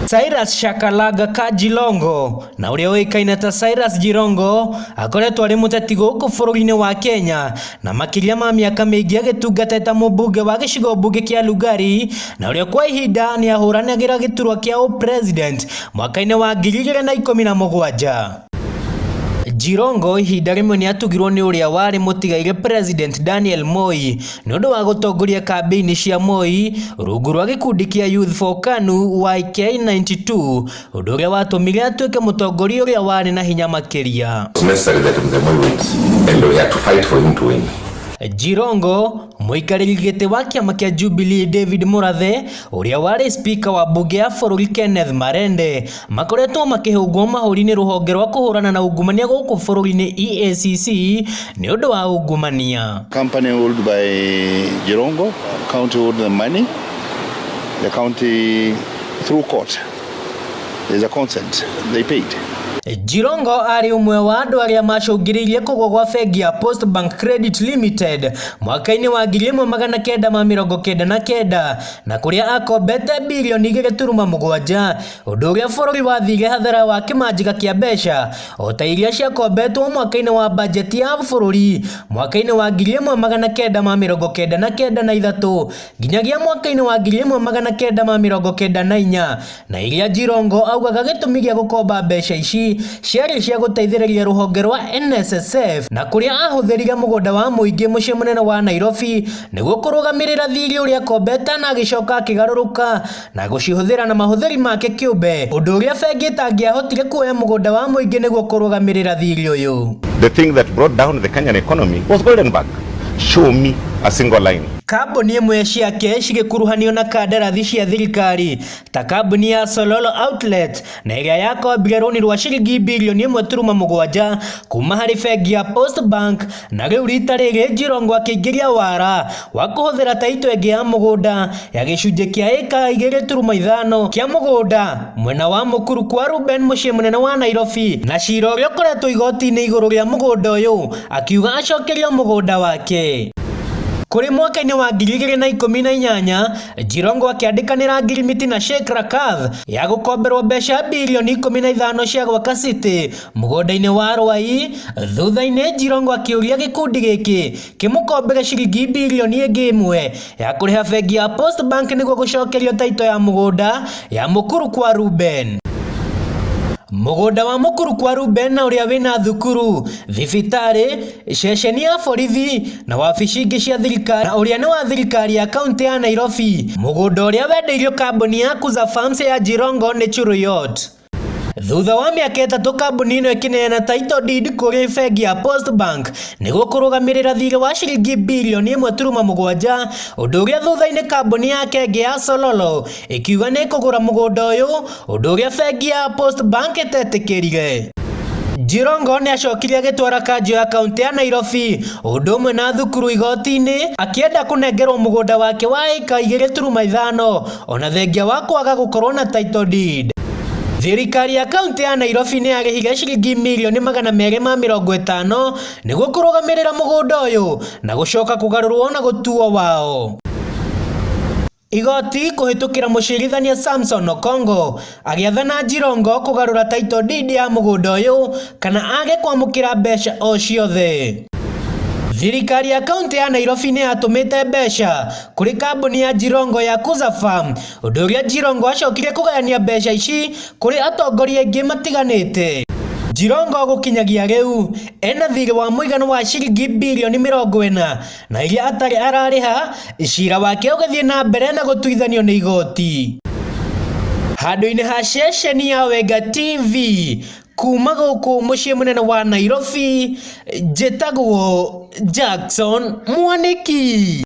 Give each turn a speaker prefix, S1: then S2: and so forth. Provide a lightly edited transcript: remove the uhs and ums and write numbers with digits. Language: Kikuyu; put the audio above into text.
S1: Cyrus Shakalanga Kajilongo na ũrĩa ũĩkaine ta Cyrus Jirongo akoretwo arĩ mũteti gũkũ bũrũri-inĩ wa Kenya na makĩria ma mĩaka mĩingĩ agĩtungata ta mũmbunge wa gĩcigo mbunge kĩa Lugari na ũrĩa kwa ihinda nĩ ahũranagĩra gĩturwa kĩa ũ-president mwaka-inĩ wa 2017. Jirongo ihinda rĩmwe nĩ atugirwo nĩ ũrĩa warĩ mũtigairĩ President Daniel Moi nĩ ũndũ wa gũtongoria kambĩini cia Moi rungu rwa gĩkundi kĩa Youth for KANU YK92 ũndũ ũrĩa watũmire atuĩke mũtongoria ũrĩa warĩ na hinya makĩria.
S2: It's necessary that Mzee Moi wins, and we had to fight for him to win.
S1: Jirongo mũikarĩri gĩtĩ wa kĩama kĩa Jubilee David Murathe ũrĩa warĩ spika wa mbunge ya bũrũri Kenneth Marende makoretwo makĩhũngwo mahũri nĩ rũhonge rwa kũhũrana na ungumania gũkũ bũrũri-inĩ EACC nĩ ũndũ wa ungumania.
S3: Company owned by Jirongo, county owed the money. The county, through court, there's a consent, they paid.
S1: Jirongo arĩ ũmwe wa andũ arĩa macũngĩrĩirie kũgwa gwa bengi ya Post Bank Credit Limited mwaka-inĩ wa 1999 na kũrĩa akombete birioni 2.7 ũndũ ũrĩa bũrũri wathire hathara wa kĩmanjĩka kĩa mbeca o ta iria ciakombetwo mwaka-inĩ wa bajeti ya bũrũri mwaka-inĩ wa 1993 na ithatũ nginyagia mwaka-inĩ wa 1994 na iria Jirongo augaga gĩtũmi gĩa gũkomba mbeca ici ciarĩ cia gũteithĩrĩria rũhonge rwa NSSF na kũrĩa ahũthĩrire mũgũnda wa mũingĩ mũciĩ mũnene wa Nairobi nĩguo kũrũgamĩrĩra thirĩ ũrĩa akombete na agĩcoka akĩgarũrũka na gũcihũthĩra na mahũthĩri make kĩũmbe ũndũ ũrĩa bengi ĩtangĩahotire kuoya mũgũnda wa mũingĩ nĩguo kũrũgamĩrĩra thirĩ ũyũ.
S2: The thing that brought down the Kenyan economy was Golden Bank. Show me a single line.
S1: Kambuni imwe ciake cigĩkuruhanio na kandarathi cia thirikari ta kambuni ya Sololo Outlet na ĩrĩa yakombire rũni rwa ciringi birioni 1.7 kuma harĩ bengi ya Post Bank na rĩu rita rĩrĩ Jirongo akĩingĩria wara wa kũhũthĩra taito ĩngĩ ya mũgũnda ya gĩcunjĩ kĩa ĩka 2.5 kĩa mũgũnda mwena wa Mukuru kwa Ruben mũciĩ mũnene wa Nairobi na cira ũrĩa ũkoretwo igoti-inĩ igũrũ rĩa mũgũnda ũyũ akiuga acokerio mũgũnda wake. Kũrĩ mwaka-inĩ wa 2018 Jirongo akĩandĩkanĩra ngirimiti na Sheikh Rakath ya gũkomberwo mbeca birioni 15 cia gwaka City mũgũnda-inĩ wa Rwai. Thutha-inĩ Jirongo akĩũria gĩkundi gĩkĩ kĩmũkombere ciringi birioni ĩngĩ ĩmwe ya kũrĩha bengi ya Post Bank nĩguo gũcokerio taito ya mũgũnda ya Mukuru kwa Ruben. Mũgũnda wa Mukuru kwa Ruben na ũrĩa wĩna thukuru, thibitarĩ, ceceni ya borithi na wabici ingĩ cia thirikari na ũrĩa nĩ wa thirikari ya kaunti ya Nairobi. Mũgũnda ũrĩa wendeirio kambuni ya Kuza Farms ya Jirongo nĩ Churuyot. Thutha wa mĩaka 3 kambuni ĩno ĩkĩneana title deed kũrĩ bengi ya Post Bank nĩguo kũrũgamĩrĩra thirĩ wa ciringi birioni 1.7 ũndũ ũrĩa thutha-inĩ kambuni yake ĩngĩ ya Sololo ĩkiuga nĩ ĩkũgũra mũgũnda ũyũ ũndũ ũrĩa bengi ya Post Bank ĩtetĩkĩrire. Jirongo nĩ acokire agĩtwara kanjũ ya kaunti ya Nairobi ũndũ ũmwe na thukuru igoti-inĩ akĩenda kũnengerwo mũgũnda wake wa ĩka 2.5 ona thengia wa kwaga gũkorwo na title deed. Thirikari ya kaunti ya Nairobi nĩ yarĩhire ciringi mirioni 250 nĩguo kũrũgamĩrĩra mũgũnda ũyũ na gũcoka kũgarũrwo na gũtuo wao. Igoti kũhĩtũkĩra mũcirithania Samson Okongo agĩathana Jirongo kũgarũra title deed ya mũgũnda ũyũ kana age kwamũkĩra mbeca o ciothe. Thirikari ya kaunti ya Nairobi nĩ yatũmĩte mbeca kũrĩ kambuni ya Jirongo ya Kuza Farm ũndũ ũrĩa Jirongo acokire kũgayania mbeca ici kũrĩ atongoria aingĩ matiganĩte. Jirongo gũkinyagia rĩu ena thirĩ wa mũigana wa ciringi birioni 40 na iria atarĩ ararĩha cira wake ũgĩthiĩ na mbere na gũtuithanio nĩ igoti. Handũ-inĩ ha ceceni ya Wenga TV kuma gũkũ mũciĩ mũnene wa Nairobi njĩtagwo Jackson Mwaniki.